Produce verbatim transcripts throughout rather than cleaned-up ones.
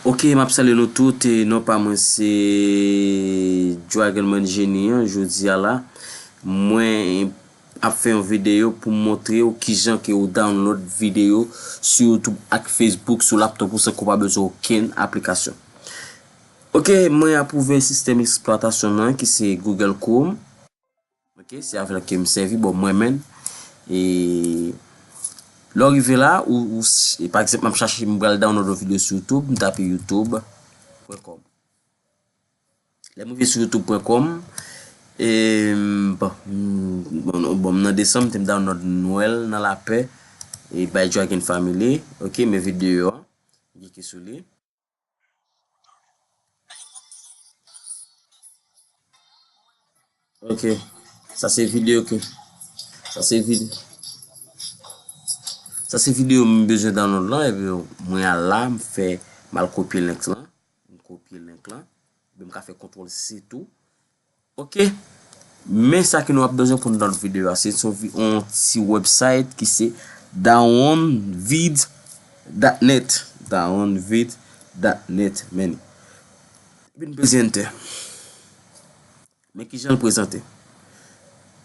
Ok, m ap salye nou tout. E non pa mwen se Dragon Man Genie an. Jodi a la, mwen ap fè yon videyo pou m montre w kijan ke ou download videyo sou YouTube ak Facebook sou laptop ou san ke w pa bezwen okenn aplikasyon. Ok, mwen ap ouvè sistèm eksplwatasyon nan ki se Google Chrome. Ok, se avè l ke m sèvi, bon, mwen menm. E lè w rive la, ou, ou, e pa egzanp, m ap chache, m pral download yon videyo sou YouTube, m tape youtube pwen kòm. Lè m rive sou youtube pwen kòm, e, m, bon, m, bon, bon, m nan desanm, m te m download Nwèl nan lapè, e by Dragon Family. Ok, men videyo a, m klike sou li. Ok. Sa se videyo ke, sa se videyo, sa se videyo m bezwen download lan, epi mwen al la, m fè, m al kopye link lan, m kopye link lan, epi m ka fè kontwòl C tou. Ok. Men sa ke nou ap bezwen pou n download videyo a, se sou vi-, yon ti website ki se downvid dot net, downvid dot net, men. Epi n peze enter. Men kijan l prezante.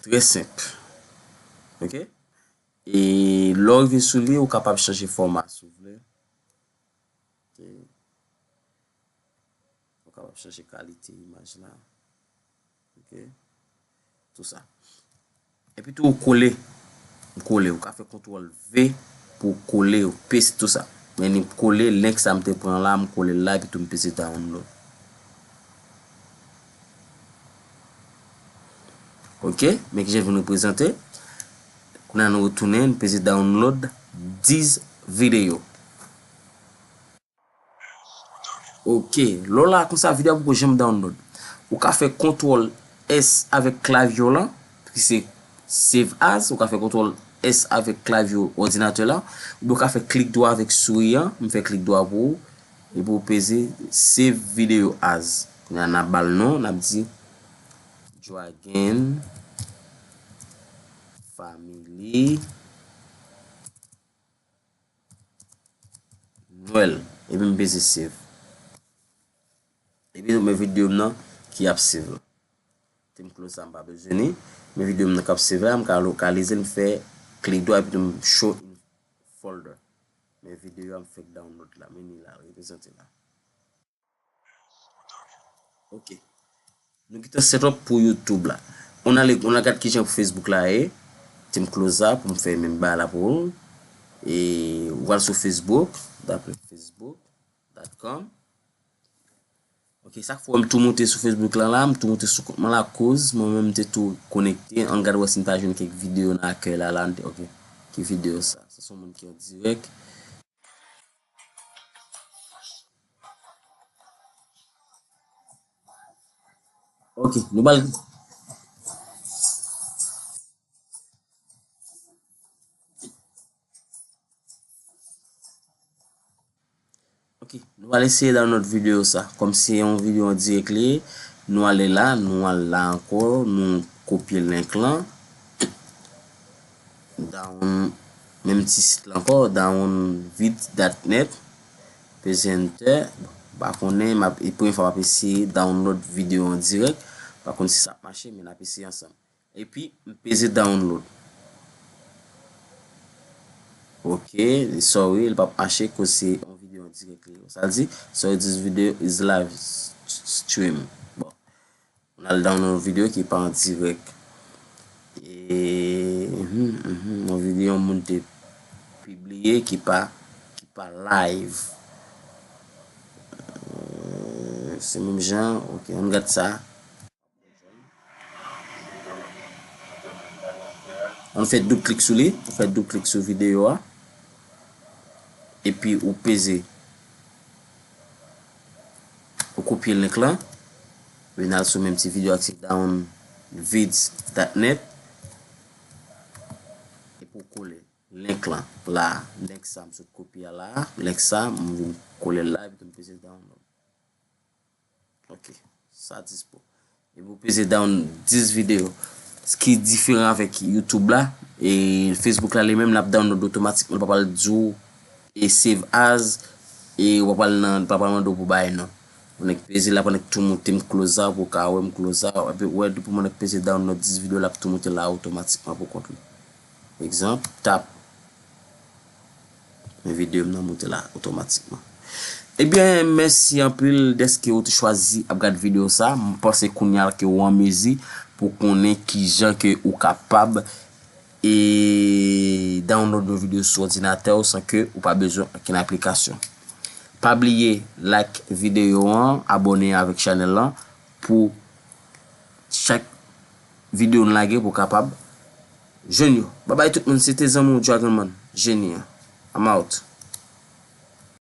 Trè senp. Ok? E lè w rive sou li, ou kapab chanje fòma si w vle. Ok? Ou kapab chanje kalite imaj la. Ok? Tou sa. Epi tou ou kole. Ou kole. Ou ka fè kontwòl V pou w kole, ou paste tou sa. Men li kole, link sa m te pran la, m kole l la, epi tou m peze download. Ok, men kijan l vin reprezante. Kounye a nou retounen, n peze download dis videyo. Ok, lè w la konsa, videyo a poko janm download. Ou ka fè kontwòl S avèk klavye w lan, ki se save as, ou ka fè kontwòl S avèk klavye òdinatè la, oubyen ou ka fè klik dwa avèk souri an, m fè klik dwa pou ou, epi ou peze save video as. Kounye a n ap ba l non, n ap di Dragon Family Nwèl, epi m peze save. Epi men videyo m nan ki ap save la. Te m close sa, m pa bezwen li. Men videyo m nan k ap save la, m ka lokalize l, m fè klik dwa epi tou m show in folder. Men videyo a m fèk download la, men li la, reprezante la. Ok. Nou gentan set up pou YouTube la. On ale, on al gad kijan pou Facebook la ye. Ti m close la pou m fè menm bagay la pou ou. E ou al sou Facebook, tape facebook dot com. Ok, sa k fè m tou moute sou Facebook la la, m tou moute sou kont mwen la, koz mwen menm m te tou konekte. Ann gad wè si n pa jwenn kèk videyo nan akèy la la. Ok, ki videyo sa? Sa se yon moun ki an dirèk. Ok, nou pral. Ok, nou pral eseye download videyo sa. Kòm se yon videyo an dirèk li ye, nou ale la, nou al la ankò, nou kopye link lan. Down, menm ti sit la ankò, downvid dot net. Peze enter. Bon, m pa konnen, m ap, e premye fwa m ap eseye download videyo an dirèk. M pa konn si sa ap mache, men n ap eseye ansanm. Epi, m peze download. Ok, sorry, li p ap mache, koz se yon videyo an dirèk li ye. Sa l di, sorry, this video is live s-, stream. Bon. N al download yon videyo ki pa an dirèk. E, mhm, mhm, yon videyo yon moun te pibliye ki pa, ki pa live. Euh, se menm jan, ok, ann gad sa. Ann fè doub klik sou li, ou fè doub klik sou videyo a. Epi ou peze. Ou kopye link lan. Vin al sou menm ti videyo a ki se downvids dot net. Epi ou kole link lan la. Link sa m sot kopye a la. Link sa, m vin kole l la, epi tou m peze download. Ok, sa dispo. Epi ou peze down dis videyo. Sa ki diferan avèk YouTube la, e Facebook la li menm, l ap download otomatikman, li pa pral di w e save as, E w pa pral nan, pa pral mande w pou bay non. Mwen nèk peze la, pandan k tou moute m close a, pou w ka wè m close a. Epi, wè, depi mwen nèk peze download dis videyo, l ap tou moute la otomatikman pou kont li. Egzanp, tap. Men videyo m nan moute la otomatikman. Ebyen, mèsi anpil dèske ou te chwazi ap gad videyo sa. M panse kounye a ke ou an mezi pou konnen kijan ke ou kapab e download yon videyo sou òdinatè w san ke ou pa bezwen okenn aplikasyon. Pa bliye like videyo an, abòne avèk chanèl lan pou chak videyo n lage pou kapab jwenn yo. Babay tout moun, se te zanmi w Dragonman, jeni an. I'm out.